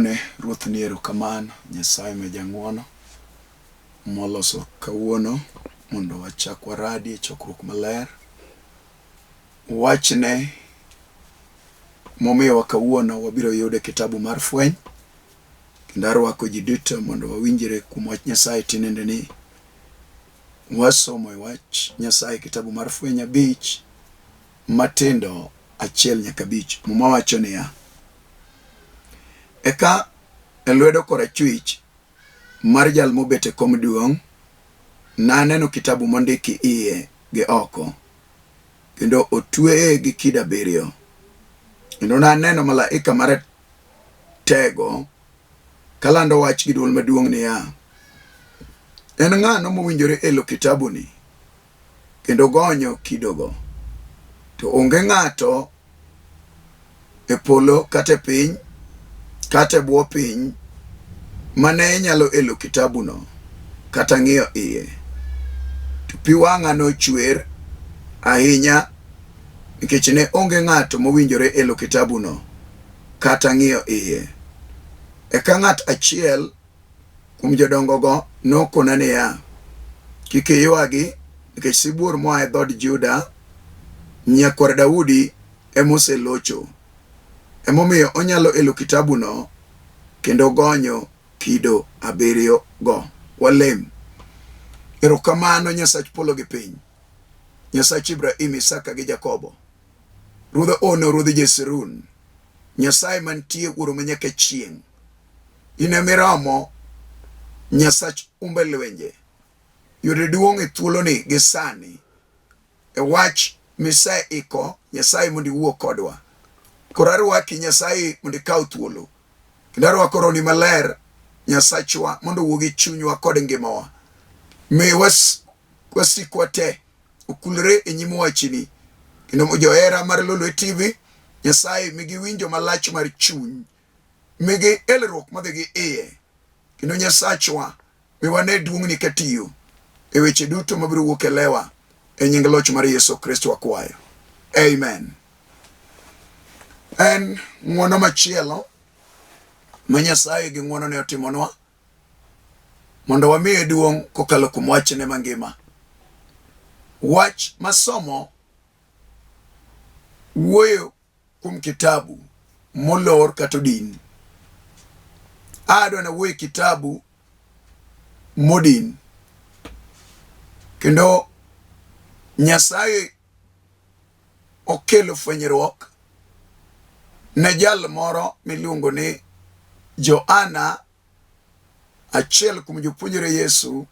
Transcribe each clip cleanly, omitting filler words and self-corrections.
Wagone Ruoth ni erokamano, Nyasaye ma jang'wono moloso kawuono mondo wachak waradi e chokruok maler. Wachne momiyowa kawuono wabiro yudo e kitabu mar Fweny, kendo arwako ji duto mondo wawinjre kuom wach Nyasaye tinende ni wasomo e wach Nyasaye kitabu mar Fweny 5 matindo 1 nyaka 5. Muma wacho niya, Eka e lwedo korachwich mar jal mobet e kom duong' naneno kitabu mondiki iye gi oko, kendo otweye gi kido abiriyo. Kendo naneno malaika maratego kalando wach gi dwol maduong' niya, En ng'ano mowinjore elo kitabuni kendo gonyo kidogo? To onge ng'ato e polo kata e piny kata e bwo piny mane nyalo elo kitabuno kata ng'iyo iye. To pi wang'a nochwer ahinya nikech ne onge ng'ato mowinjore elo kitabuno kata ng'iyo iye. Eka ng'at achiel kuom jodongogo nokona niya, Kik iywagi, nikech sibuor moa e dhood Juda, nyakwar Daudi, ema oselocho. Emomiyo onyalo elo kitabuno kendo gonyo kido abiriyogo. Walem. Erokamano Nyasach polo gi piny, Nyasach Ibrahim, Isaka gi Jakobo, Ruodh Ono, Ruodh Jeshurun, Nyasaye mantie Wuoro manyaka chieng'. In ema iromo Nyasach umbe lwenje. Yud duong' e thuoloni gi sani. E wach miseiko Nyasaye mondo iwuo kodwa. Koro arwaki Nyasaye mondo ikaw thuolo. Kendo arwako Rohoni maler Nyasachwa mondo owuog e chunywa kod ngimawa. Mi wasikwa te okulre e nyim wachni. Kendo johera mar Lolwe TV, Nyasaye migi winjo malach mar chuny. Migi elruok madhi gi iye. Kendo Nyasachwa, mi wane duong'ni katiyo e weche duto mabiro wuok e lewa e nying loch mar Yesu Kristo wakwayo. Amen. En ng'wono machielo ma Nyasaye gi ng'wonone otimonwa mondo wamiye duong' kokalo kuom wachne mangima. Wach masomo wuoyo kuom kitabu molor kata odin. Adwa nawuo e kitabu modin. Kendo Nyasaye okelo fwenyruok ne jal moro miluongo ni Johana, achiel kuom jopuonjre Yesu,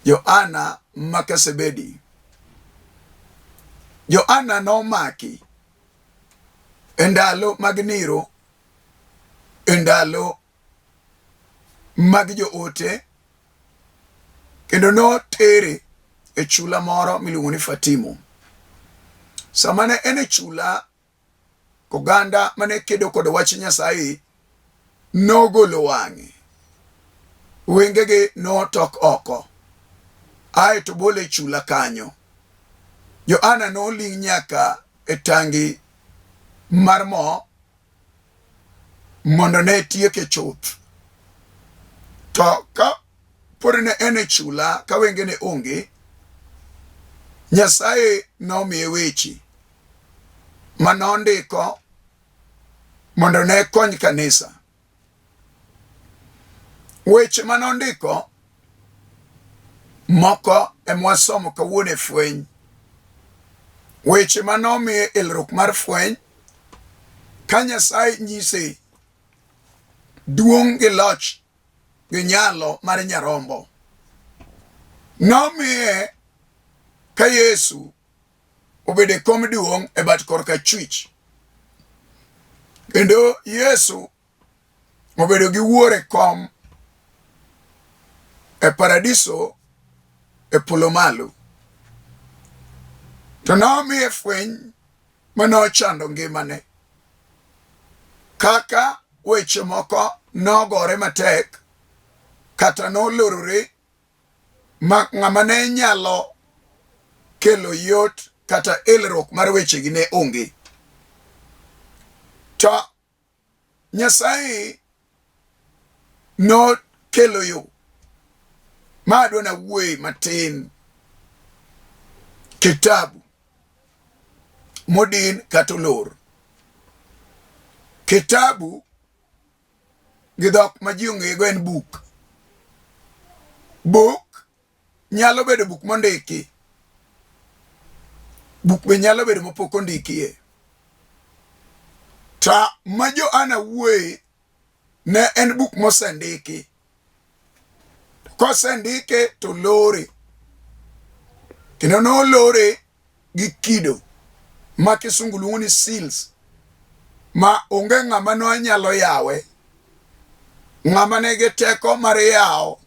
Johana Makasebedi. Johana nomaki e ndalo mag Nero, e ndalo mag joote, kendo notere e chula moro miluongo ni Fatimo. Sama ne en e chula, oganda mane kedo kod wach Nyasaye nogolo wang'e, wengegi notok oko, ae to bole e chula kanyo. Johana noling' nyaka e tangi mar mo mondo ne tieke chuth. To ka pod ne en e chula ka wengene onge, Nyasaye nomiye weche ma nondiko mondo ne kony kanisa. Weche ma nondiko moko ema wasomo kawuono e fweny. Weche ma nomiye elruok mar fweny ka Nyasaye nyise duong' gi loch gi nyalo mar nyarombo. Nomiye ka Yesu obedo e kom duong' e bat korka chwich. Kendo Yesu obedo gi wuor e kom e paradiso e polo malo. To nomiye fweny ma nochando ngimane. Kaka weche moko nogore matek kata nolorore ma ng'ama ne nyalo kelo yot kata elruok mar wechegi ne onge. To Nyasaye Nokelo yo ma adwa nawuoye matin. Kitabu modin kata olor. Kitabu gi dhok ma ji ong'eyego en buk. Buk nyalo bedo buk mondiki. Buk be nyalo bedo mapok ondikie. Ta ma Johana wuoye ne en buk mosendiki. Kosendike to lore. Kendo nolore gi kido ma kisungu luongo ni seals ma onge ng'ama nonyalo yawe. Ng'ama nigi teko mar yawo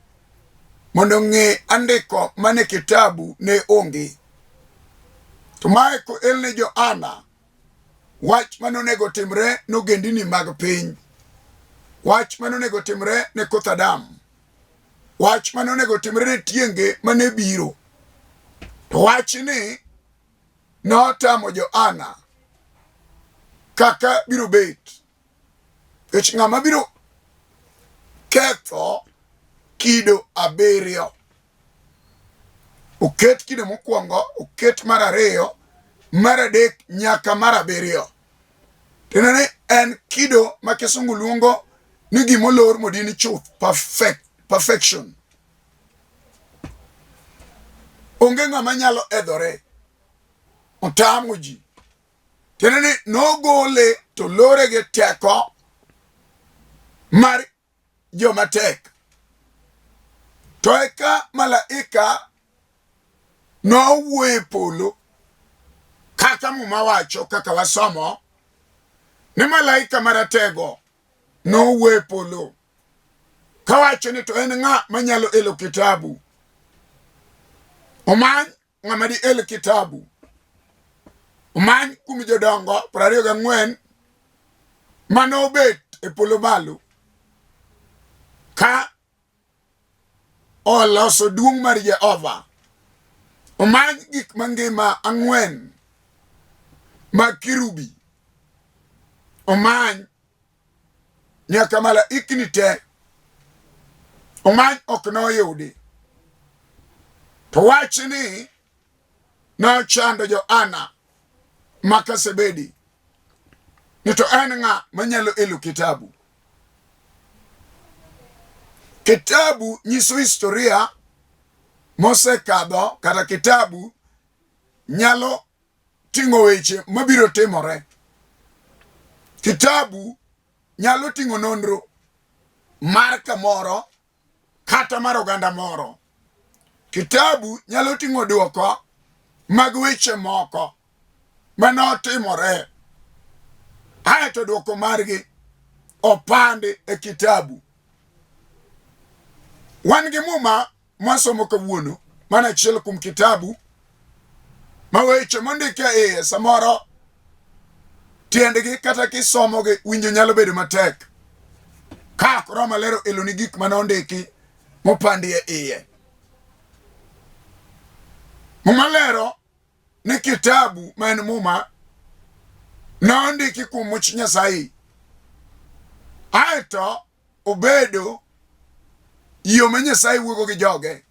mondo ong'e andiko mane kitabu ne onge. To mae koelne Johana wach mane onego timre nogendini mag piny. Wach mane onego timre ne koth Adam. Wach mane onego timre ne tienge mane biro. To wachni notamo Johana kaka biro bet. Nikech ng'ama biro ketho kido abiriyo. Oket kido mokwongo, oket mar ariyo, mar adek nyaka mar abiriyo. Tiende ni en kido ma kisungu luongo ni gimolor modin chuth, perfect, perfection. Onge ng'ama nyalo edhore. Otamo ji. Tiende ni nogole to lore gi teko mar joma tek. To eka malaika nowuoyo e polo kaka Muma wacho, kaka wasomo ni malaika maratego nowuoyo e polo kawacho ni to en ng'a manyalo elo kitabu? Omany ng'ama di el kitabu. Omany kuom jodongo 24 mane obet e polo malo ka oloso duong' mar Jehova. Omany gik mangima ang'wen mag kirubi. Omany nyaka malaikni te omany ok noyudi. To wachni nochando Johana maka Zebedi ni to en ng'a manyalo elo kitabu. Kitabu nyiso historia mosekadho kata kitabu nyalo ting'o weche mabiro timore. Kitabu nyalo ting'o nonro mar kamoro kata mar oganda moro. Kitabu nyalo ting'o dwoko mag weche moko mane otimore, aeto dwoko margi opandi e kitabu. Wan gi Muma mwasomo kawuono mana achiel kuom kitabu ma weche mondik e iye samoro tiendgi kata kisomogi winjo nyalo bedo matek ka ok romo lero eloni gik mane ondiki mopandi e iye. Muma lero ni kitabu ma en Muma nondiki kuom much Nyasaye aeto obedo yo ma Nyasaye wuogo gi joge.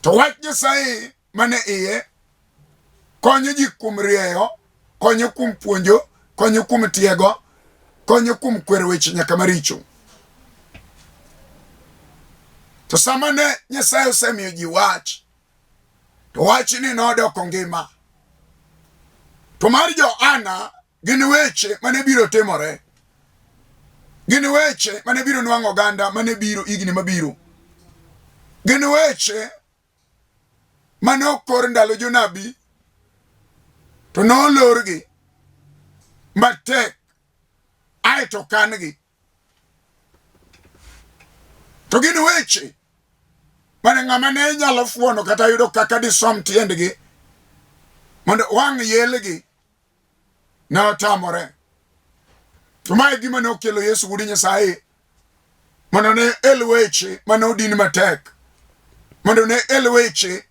To wach Nyasaye mane iye konyo ji kuom rieyo, konyo kuom puonjo, konyo kuom tiego, konyo kuom kwero weche nyaka maricho. To sama ne Nyasaye osemiyo ji wach, to wachni nodoko ngima. To mar Johana gin weche mane biro timore, gin weche mane biro nwang'o oganda mane biro higni mabiro, gin weche mane okor ndalo jonabi to nolorgi matek aeto kan-gi. To gin weche mane ng'ama ne nyalo fuono kata yudo kaka disom tiendgi mondo wang' yelgi ne otamore. To mae gima ne okelo Yesu wuod Nyasaye mondo ne el weche mane odin matek, mondo ne el weche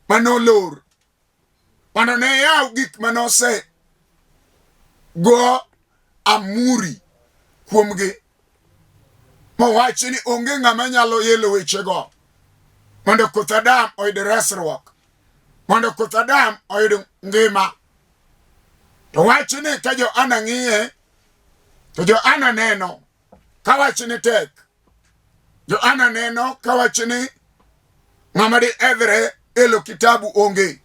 mane olor, mondo ne yaw gik mane ose go amuri kuomgi. Mowachi ni onge ng'ama nyalo yelo wechego mondo koth Adam oyud resruok, mondo koth Adam oyud ngima. To wachni ka Johana ng'iye, to Johana neno ka wachni tek. Johana neno ka wachni ng'ama di edhre elo kitabu onge.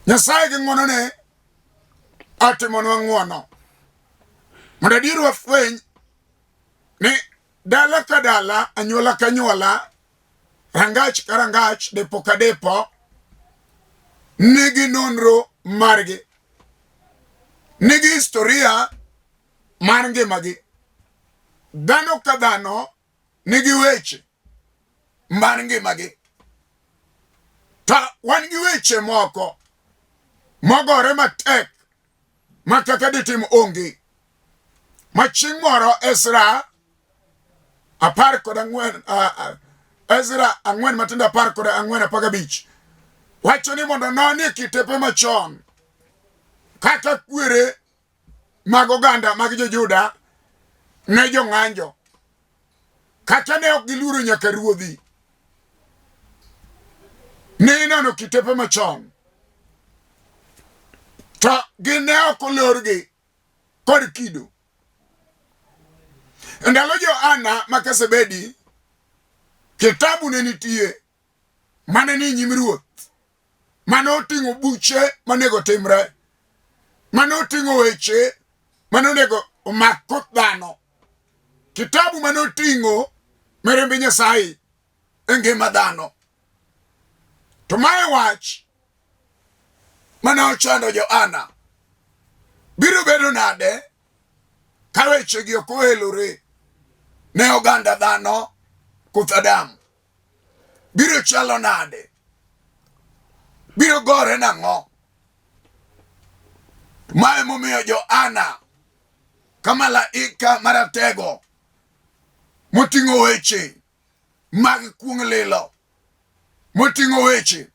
Nyasaye gi ng'wonone otimonwa ng'wono mondo adier wafweny ni dala ka dala, anyuola ka anyuola, rangach ka rangach, depo ka depo nigi nonro margi, nigi historia mar ngimagi. Dhano ka dhano nigi weche mar ngimagi. To wan gi weche moko mogore matek ma kaka ditim onge. Ma chieng' moro Ezra 14, Ezra 4 matindo 14 15 wacho ni mondo nonie kitepe machon kaka kwere mag oganda mag jo-Juda ne jong'anjo kata ne ok giluoro nyaka ruodhi. Ne inono kitepe machon to gin ne ok olorgi kod kido. E ndalo Johana ma Kasebedi, kitabu ne nitie mane ni nyim ruoth mane oting'o buche manego timre, mane oting'o weche mane onego omak koth dhano, kitabu mane oting'o mirimb Nyasaye e ngima dhano. To mae wach mane ochando Johana. Biro bedo nade ka wechegi ok oelore ne oganda dhano koth Adam? Biro chalo nade? Biro gore nang'o? Mae momiyo Johana ka malaika maratego moting'o weche mag kuong' lilo, moting'o weche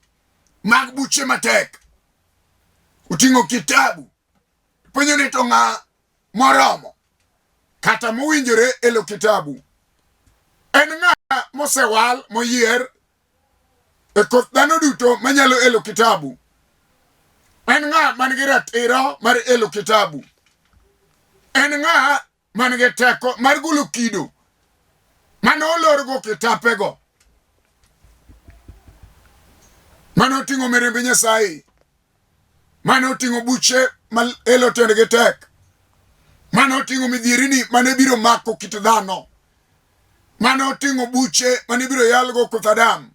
mag buche matek, oting'o kitabu, penjo ni to ng'a moromo kata mowinjore elo kitabu? En ng'a mosewal moyier e koth dhano duto manyalo elo kitabu? En ng'a man gi ratiro mar elo kitabu? En ng'a man gi teko mar golo kido mane olorgo kitapego mane oting'o mirimb Nyasaye, mane oting'o buche ma elo tiendgi tek, mane oting'o midhierini mane biro mako kit dhano, mane oting'o buche mane ibiro yalgo koth Adam.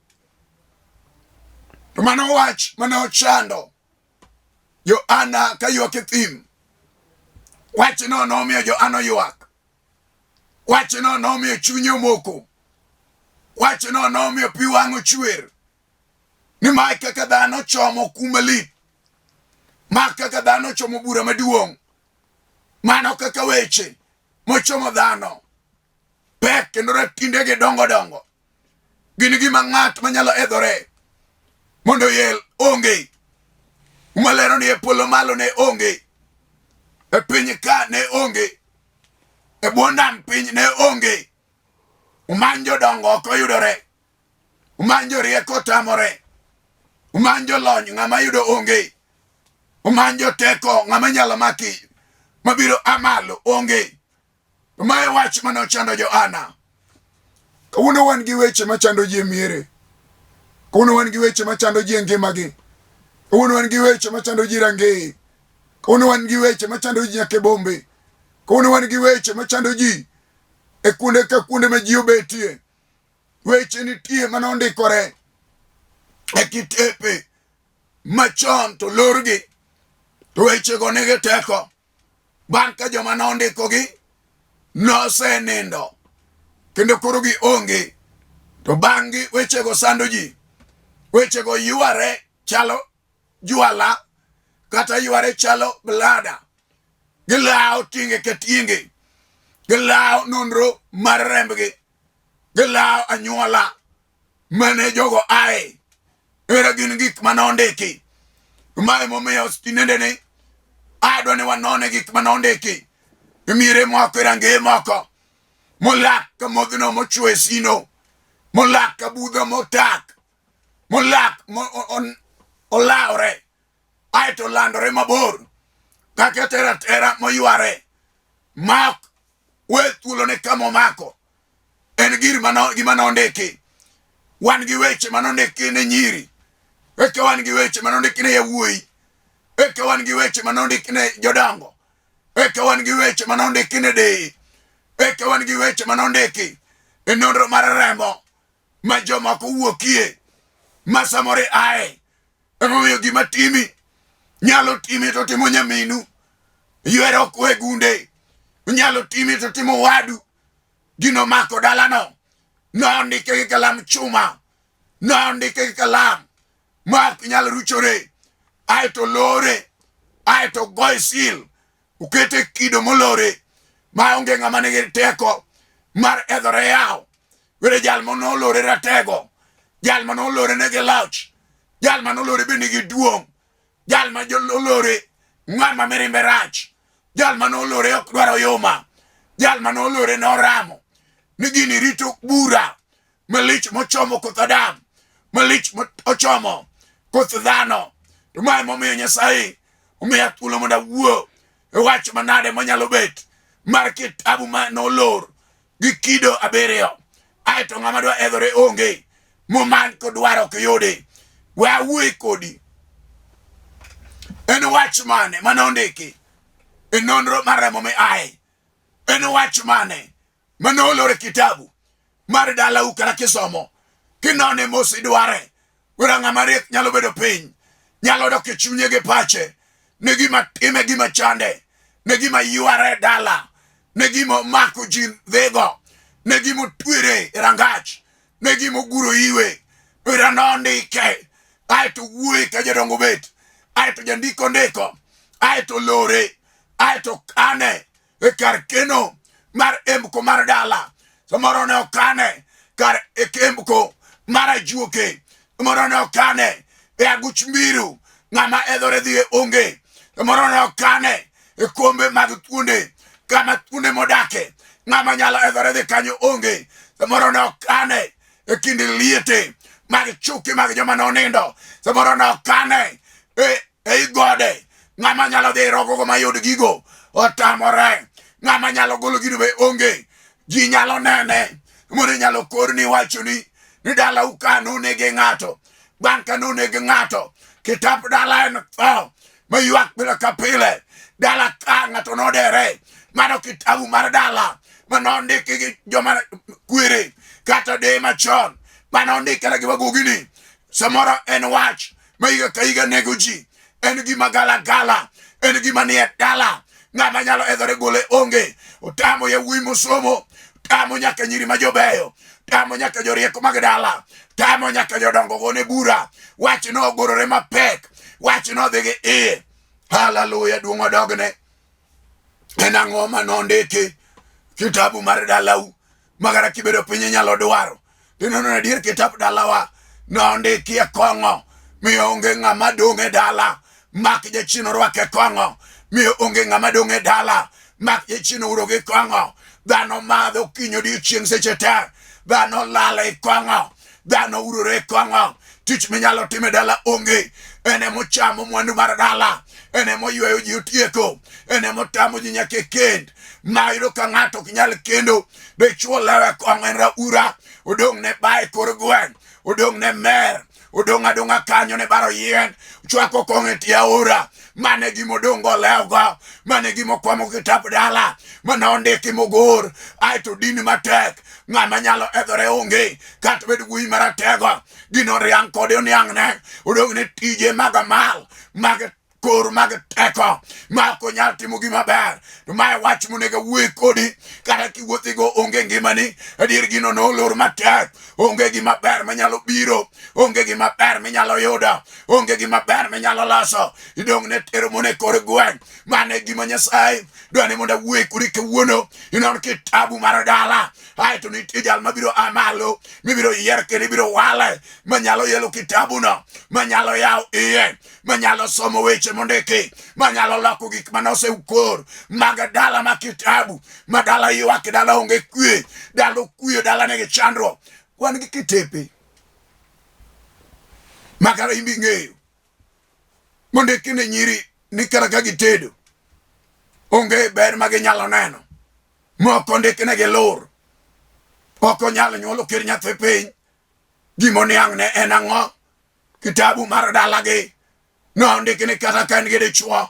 To mano wach mane ochando Johana ka ywak e thim. Wachno nomiyo Johana oywak. Wachno nomiyo chunye omoko. Wachno nomiyo pi wang' ochwer. Ni ma kaka dhano chomo kuma lit. Ma kaka dhano chomo bura maduong'. Mano kaka weche mochomo dhano pek kendo ratindegi dongo dongo. Gin gima ng'at manyalo edhore mondo oyel onge. Malero ni e polo malo ne onge, e piny ka ne onge, e bwo nam piny ne onge. Umany jodongo ok oyudore, umany jorieko otamore, umany jolony ng'ama yudo onge, umany joteko ng'ama nyalo maki mabiro amalo onge. Mae wach mane ochando Johana. Kawuono wan gi weche machando ji e miere. Kawuono wan gi weche machando ji e ngimagi. Kawuono wan gi weche machando ji rangeye. Kawuono wan gi weche machando ji nyaka e bombe. Kawuono wan gi weche machando ji e kuonde ka kuonde ma ji obetie. Weche nitie mane ondikore e kitepe machon to lorgi to wechego nigi teko. Bang' ka joma nondikogi nosenindo kendo koro gionge, to bang'gi wechego sando ji. Wechego yware chalo jwala kata yware chalo blada. Gilawo tienge ka tienge, gilawo nonro mar rembgi, gilawo anyuola mane jogo ae. Era gin gik mane ondiki. Mae momiyo tinendeni adwa ni wanone gik mane ondiki. E miere moko e rangeye moko molak ka modhno mochwe e sino, molak ka budho motak, molak olawre aeto olandore mabor kaka tera tera moyware mak we thuolo ne kama omako en gir mano gima nondiki. Wan gi weche manondiki ne nyiri, eka wan gi weche manondiki ne yawuoyi, eka wan gi weche manondiki ne jodongo, eka wan gi weche manondiki ne deye, eka wan gi weche manondiki e nonro mar remo ma jomoko wuokie ma samoro aye. Emomiyo gima timi nyalo timi to timo nyaminu, ywero ok we gunde, nyalo timi to timo wadu. Gino mako dalano nondike gi kalam chuma, nondike gi kalam ma ok nyal ruchore, aeto lore, aeto goye sil, okete kido molore ma onge ng'ama nigi teko mar edhore yawo. Were jal manolore ratego, jal manolore nigi loch, jal manolore be nigi duong', jal ma olore ng'ama mirimbe rach, jal manolore ok dwar oyuma, jal manolore noramo ni gini rito bura malich mochomo koth Adam, malich mochomo koth dhano. To mae momiyo Nyasaye omiya thuolo mondo awuo e wach manade manyalo bet mar kitabu ma nolor gi kido abiriyo, aeto ng'ama dwa edhore onge, momany kodwaro ok yudi. We awuoye kodi, en wach mane mane ondiki e nonro mar remo miaye? En wach mane mane olor e kitabu mar dalau kata kisomo kinone mos idware? Wera ng'ama riek nyalo bedo piny, nyalo dok e chunye gi pache ne gima time, gima chande, ne gima yware dala, ne gima omako ji dhigo, ne gima otwere e rangach, ne gima oguro iwe. Wera nondike, aeto wuoye ka jodongo bet, aeto jandiko ndiko, aeto lore, aeto kane e kar keno mar emko mar dala. Samoro ne okane kar e kemko mar ajuoke, samoro ne okane e aguch mbiru, ng'ama edhore dhiye onge. Samoro ne okane e kombe mag thuonde, kama thuonde modake, ng'ama nyalo edhore dhi kanyo onge. Samoro ne okane e kind liete mag chuki mag joma nonindo. Samoro ne okane e ei gode, ng'ama nyalo dhi rogogo mayud gigo otamore, ng'ama nyalo golo gino be onge. Ji nyalo nene mondo inyalo korni wachoni ni dalau ka nonege ng'ato, bang' ka noneg ng'ato kitap dala en tho maywak pile ka pile. Dala ka ng'ato nodere, mano kitabu mar dala manondiki gi joma kwere kata deye machon, manondiki kata gi wagogini. Samoro en wach ma higa ka higa nego ji, en gima galagala, en gima nie dala, ng'ama nyalo edhore gole onge. Otamo yawuoyi mosomo, tamo nyaka nyiri ma jobeyo, tamo nyaka jorieko mag dala, tamo nyaka jodongo gone bura. Wach no ogurore mapek, wach no dhi gi iye. Haleluya, duong' odogne. En ang'o ma nondiki kitabu mar dalau ma kata kibedo piny inyalo dwaro tineno adier kitap dalawa nondikie kong'o miyo onge ng'ama dong' e dala mak jachien orwake kong'o miyo onge ng'ama dong' e dala mak jachien ouro gi kong'o. Dhano madho okinyi odiochieng' seche te, dhano lal e kong'o, dhano urore e kong'o. Tich minyalo timo e dala onge. En emochamo mwandu mar dala, en emoyweyo ji otieko, en emotamo ji nyaka e kend. Ma yudo ka ng'ato ok nyal kendo, dichwo lewe kong'o en raura, odong' ne ba e kor gweng', odong' ne mer, odong' adong'a kanyo ne baro yien, chwako kong'o e tie aora. Mane gima odong' go lewgo, mane gima okwamo kitap dala, mane ondiki mogor, aeto dini matek, ng'ama nyalo edhore onge, kata bed wuoyi maratego, gino riang' kode oniang'ne, odong' ne tije mag amal, mag kor mag teko ma ok onyal timo gima ber. To mae wach monego awuoye kodi, kata kiwuothigo onge ngimani. Adier gino nolor matek, onge gima ber manyalo biro, onge gima ber minyalo yudo, onge gima ber minyalo loso. Idong' ne tero mon e kor gweng'. Mano e gima Nyasaye dwa ni mondo awuoye kodi kawuono. Inon kitabu mar dala, aeto nitie jal mabiro a malo, mibiro yier kendo ibiro wale, manyalo yelo kitabuno, manyalo yawo iye, manyalo somo weche mondiki manyalo loko gik mane osekor mag dala ma kitabu ma dala ywak, dala onge kwe, dala okuyo, dala nigi chandruok. Wan gi kitepe ma kata in be ing'eyo mondiki ne nyiri ni kata ka gitedo onge ber ma ginyalo neno. Moko ndiknegi lur, ok onyal nyuolo ker nyathi piny. Gimoniang'ne en ang'o? Kitabu mar dalagi nondiki ni kata ka en gi dichuo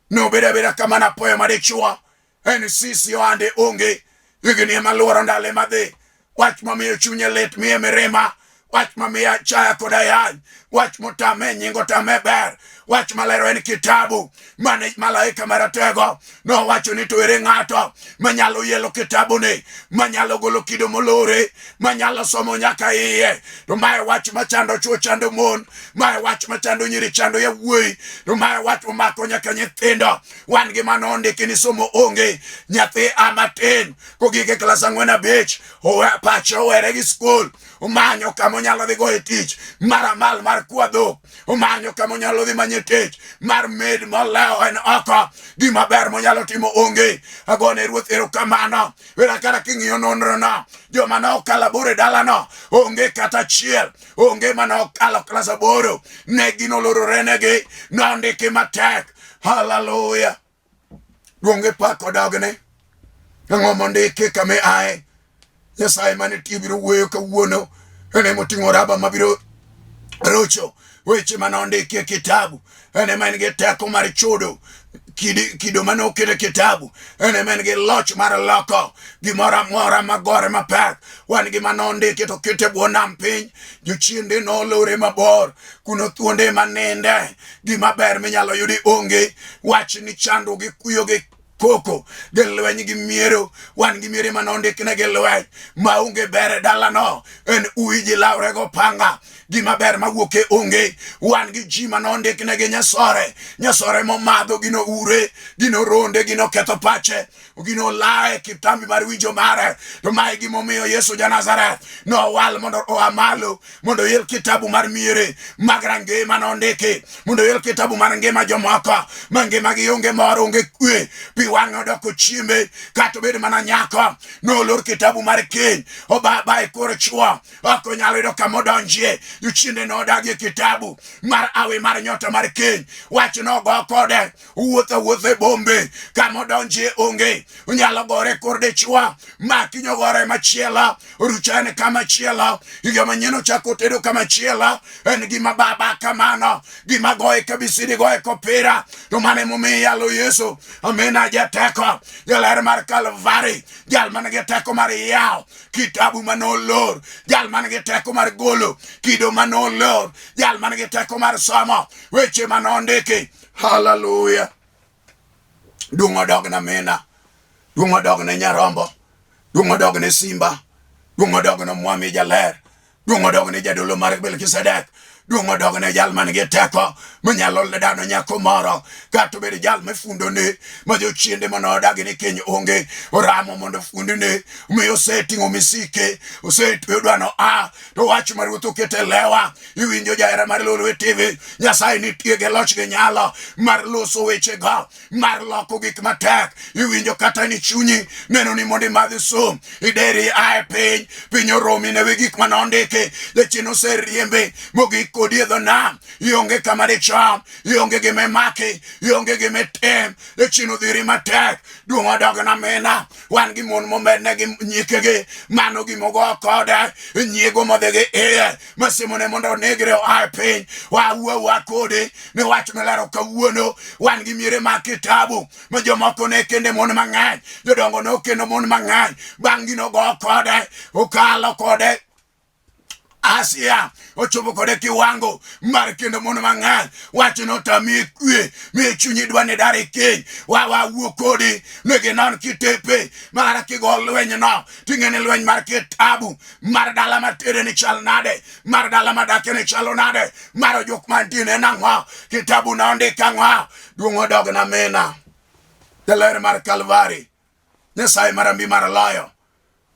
nobedo abeda kamano apoyo ma dichuo en sisi ohande onge higni ema luoro ndalo ema dhi. Wach mamiyo chunye lit miye mirima, wach mamiyo achaya kod ayany, wach motame nying otame ber, wach malero en kitabu mane malaika maratego nowacho ni to ere ng'ato manyalo yelo kitabuni, manyalo golo kido molore, manyalo somo nyaka iye. To mae wach machando chwo chando mon, mae wach machando nyiri chando yawuoyi, to mae wach momako nyaka nyithindo. Wan gi mano ondiki ni somo onge, nyathi a matin kogik e klas 4 5 pache owere gi skul, omanyo kama onyalo dhi goye tich mar amal mar kwa dhok, omanyo kama onyalo dhi manye tich mar med molewo en oko, gima ber monyalo timo onge. Agone Ruoth erokamano. Wera kata king'iyo nonrono, joma ne okalo aboro e dalano onge kata achiel, onge mane okalo klas 8, ne gino olororenegi, nondiki matek. Haleluya, duong' pak odogne. Ang'o mondiki kama iaye? Nyasaye mane tiyo biro wuoyo kawuono, en ema oting'o raba mabiro rocho weche mane ondiki e kitabu. En ema en gi teko mar chodo kido mane oket e kitabu. En ema en gi loch mar loko gimoro amora magore mapek. Wan gi mane ondiki to oket e bwo nam piny, jochiende nolore mabor kuno, thuonde maninde, gima ber minyalo yudi onge. Wach ni chandruok gi kuyo gi koko gi lweny gi miero, wan gi miere mane ondikne gi lweny maonge ber e dalano, en uwi ji lawre go panga, gima ber mawuok e onge. Wan gi ji mane ondikne gi nyasore, nyasore momadho gino ure, gino ronde, gino ketho pache, gino laye kitambi mar winjo mare. To mae gimomiyo Yesu ja Nazareth nowal mondo oa malo mondo oyel kitabu mar miere mag rangima nondiki, mondo oyel kitabu mar ngima jomoko ma ngimagi onge mor, onge kwe, pi wang'e odoko chiembe. Kata obed mana nyako, nolor kitabu mar keny, obaba e kor chwo, ok onyal yudo kama odonjie. Jochiende nodagi e kitabu mar awi mar nyota mar keny, wach nogo kode, wuotho awuotha e bombe, kama odonjie onge. Onyalo gore kor dichwo ma kiny ogore machielo, orucha en kama chielo, higa manyien ochako otedo kama chielo. En gima baba kamano, gima goye kabisidi goye kopira. To mano emomiyo iyalo Yesu amina jateko, jaler mar Kalvari, jal man gi teko mar yawo kitabu mane olor, jal man gi teko mar golo kido mane olor, jal man gi teko mar somo weche mane ondiki. Haleluya, duong' odog na mina, duong' odog ne nyarombo, duong' odog ne simba, duong' odog ne mwami jaler, duong' odog ne jadolo mar Melkizedek, duong' odog ne jal man gi teko manyalo dano nyako moro, kata obed jal mifundone ma jochiende mane odagi ni keny onge, oramo mondo ofundne, omiyo oseting'o misike, osetweyo dwano a to wach ma Ruoth oketo e lewa. Iwinjo jahera mar Lolwe TV, Nyasaye nitie gi loch gi nyalo mar loso wechego, mar loko gik matek. Iwinjo kata ni chunyi neno ni mondo imadh sum, ideri a e piny, piny oromi ne wi gik mane ondiki. Jachien oseriembi mogik kodi e dho nam, ionge kama dichom, ionge gima imaki, ionge gima itim. Jachien odhiri matek. Duong' odog na mina. Wan gi mon momedne gi nyikegi, mano gimogo kode nyiego modhi gi iye masimone mondo onegre oa e piny. Wawuowa kode ni wach milero kawuono. Wan gi miere mag kitabu ma jomoko ne kende mon mang'eny, jodongo ne okendo mon mang'eny, bang' gino go kode okalo kode Asia ochopo kode kiwango mar kendo mon mang'eny. Wach notami kwe mi chunyi dwa ni dar e keny. Wawuo kodi ni ginon kitepe mar kigo lweny no, ting'e ni lweny mar kitabu mar dala matere ni chal nade, mar dala madake ni chalo nade, mar ojuk mantie ne nang'o, kitabu nondik ang'o. Duong' odog na mina, jaler mar Kalvari, Nyasaye mar ambi mar loyo,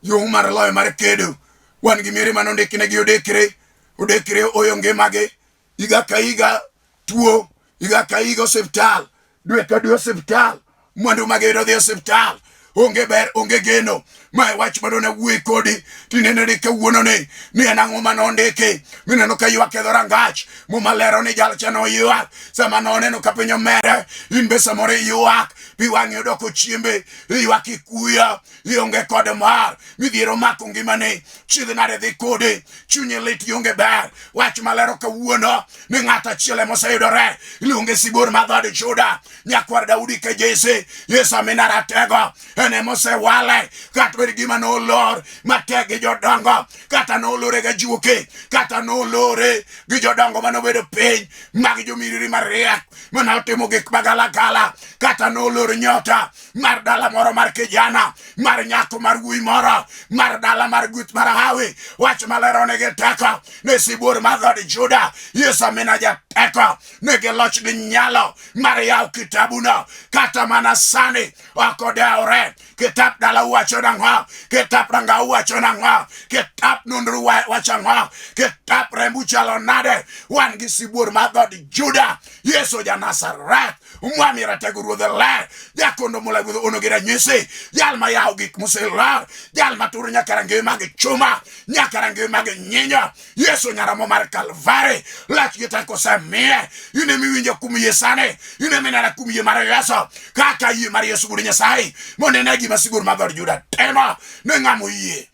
yo mar loyo mar kedo. Wan gi miere mane ondikne gi odekre, odekre oyo ngimagi higa ka higa, tuo. Higa ka higa osiptal, dwe ka dwe osiptal, mwandu mag yudo dhi osiptal. Onge ber, onge geno. Ma e wach madona wuoyi kodi tinene ni kawuono ni ni en ang'o mane ondiki mineno ka ywak e dhorangach. Muma lero ni jal cha noywak sama noneno ka piny omere. In be samoro iywak, pi wang'i odoko chiembe, iywak ikuyo, ionge kod mor, midhiero omako ngimani, chiedh nade dhi kodi, chunyi lit ionge ber. Wach malero kawuono ni ng'at achiel ema oseyudore, iluonge sibuor mar dhood Juda, nyakwar Daudi ke Jesse, Yesu amina ratego, en ema osewale, kata bed gima nolor matek gi jodongo, kata nolore gi ajuoke, kata nolore gi jodongo mane obedo piny mag jomiriri mariek mane otimo gik magalagala, kata nolor nyota mar dala moro mar kijana mar nyako mar wuoyi moro mar dala mar gweth mar hawi. Wach malero nigi teko ne sibuor mar dhood Juda, Yesu amina jateko, nigi loch gi nyalo mar yawo kitabuno kata mana sani ok odewore. Kitap dala wacho nang'o? Kitap rangau wacho nang'o? Kitap nonro wacho ang'o? Kitap rembu chalo nade? Wan gi sibuor mar dhood Juda, Yesu ja Nazareth, Mwami ratego ruodh ler, jakondo mula ruodh ono gi ranyisi, jal ma yawo gik moselor, jal ma turo nyaka rangeye mag chuma, nyaka rangeye mag nyinyo. Yesu nyaramo mar Kalvari, lach gi teko osemiye. In ema iwinjo kuom yie sani, in ema ineno kuom yie mar Yesu, kaka yie mar Yesu wuod Nyasaye, mondo ine gima sibuor mar dhood Juda timo ne ng'ama oyie.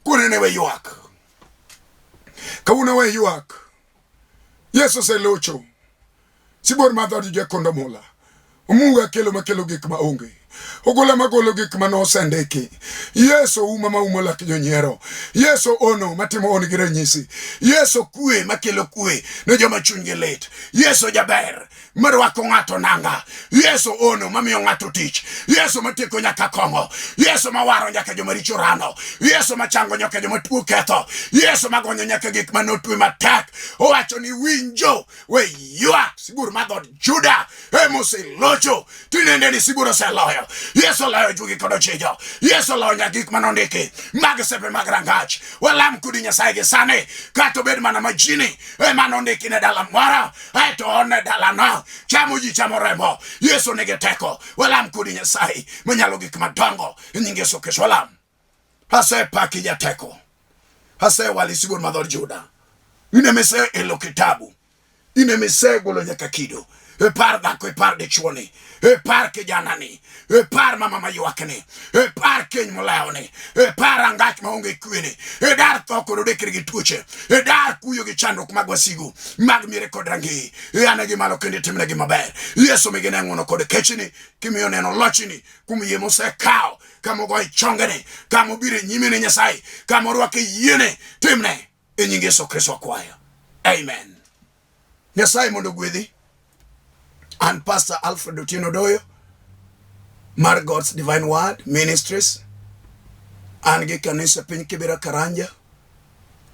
Kune we ywak. Kawuono we ywak. Yesu oselocho. Sibuor mar dhood Juda kondo mula. Omuga kelo makelo gik ma onge. Ogola magolo gik ma nosendiki. Yesu uma ma umo lak jonyiero. Yesu ono matimo on gi ranyisi. Yesu kwe makelo kwe ne joma chunygi lit. Yesu jaber marwako ng'ato nanga. Yesu ono mamiyo ng'ato tich. Yesu matieko nyaka kong'o. Yesu mawaro nyaka joma richo rano. Yesu machango nyaka joma tuo ketho. Yesu magonyo nyaka gik manotwe matek. Owacho ni winjo we ywak sibuor mar dhood Juda emoselocho. Tinende ni sibuor oseloyo. Yesu oloyo jugi kod ochijo. Yesu oloyo nyaka gik manondiki mag sepe mag rangach. Walam kudi Nyasaye gi sani, kata obed mana majini ema nondiki ne dala moro, aeto one dalano chamo ji chamo remo. Yesu nigi teko. Walam kudi Nyasaye manyalo gik madongo e nying Yesu Kristo. Walam. Asepaki jateko, asewali sibuor mar dhood Juda. In ema iseelo kitabu, in ema isegolo nyaka kido. Ipar dhako, ipar dichuoni, ipar kijanani, ipar mama maywakni, ipar keny molewni, ipar rangach maonge kweni, idar tho kod odekri gi tuoche, idar kuyo gi chandruok mag wasigu mag miere kod rangeye. Ianegi malo kendo itimnegi maber. Yesu migi ne ng'wono kod kechni, kimiyo neno lochni kuom yie mosekawo, kama ogoye chongene, kama obiro e nyime ne Nyasaye, kama orwake yiene, timne e nying Yesu Kristo akwayo. Amen. Nyasaye mondo ogwedhi. An Pastor Alfred Otieno Doyo mar God's Divine Word Ministries. An gi kanisa piny Kibera Karanja,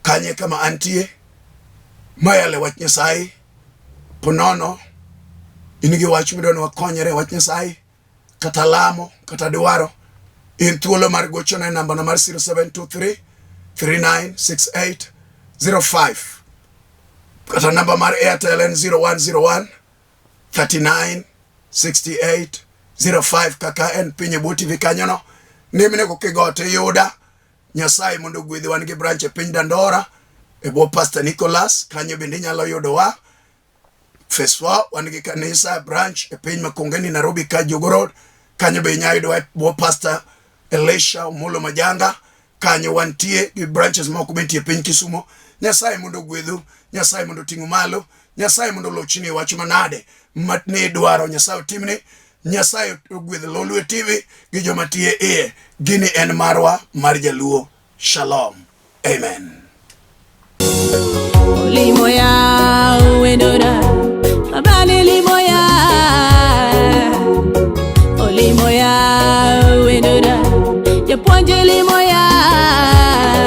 kanye kama antie mayale wach Nyasaye. Ponono in gi wach midwa ni wakonyre wach Nyasaye, kata lamo kata dwaro, in thuolo mar gochona e nambana mar 0723 3968 05 kata namba mar Airtel en 0101 39 68 05 kaka en piny e bwo TV kanyono nimnego kigote yuda. Nyasaye mondo ogwedhi. Wan gi branch e piny Dandora e bwo Pastor Nicholas, kanyo bende inyalo yudowa. Phase 4 wan gi kanisa branch e piny Makongeni Nairobi ka Jogoo Road, kanyo be inyalo yudowa e bwo Pastor Elisha Omolo Majanga, kanyo wantie gi branches moko be nitie e piny Kisumo. Nyasaye mondo ogwedhu, Nyasaye mondo oting'u malo, Nyasaye mondo olochni e wach manade ma ne idwaro, Nyasaye otimni. Nyasaye ogwedh Lolwe TV gi joma tiye iye. Gini en marwa mar Jaluo. Shalom. Amen.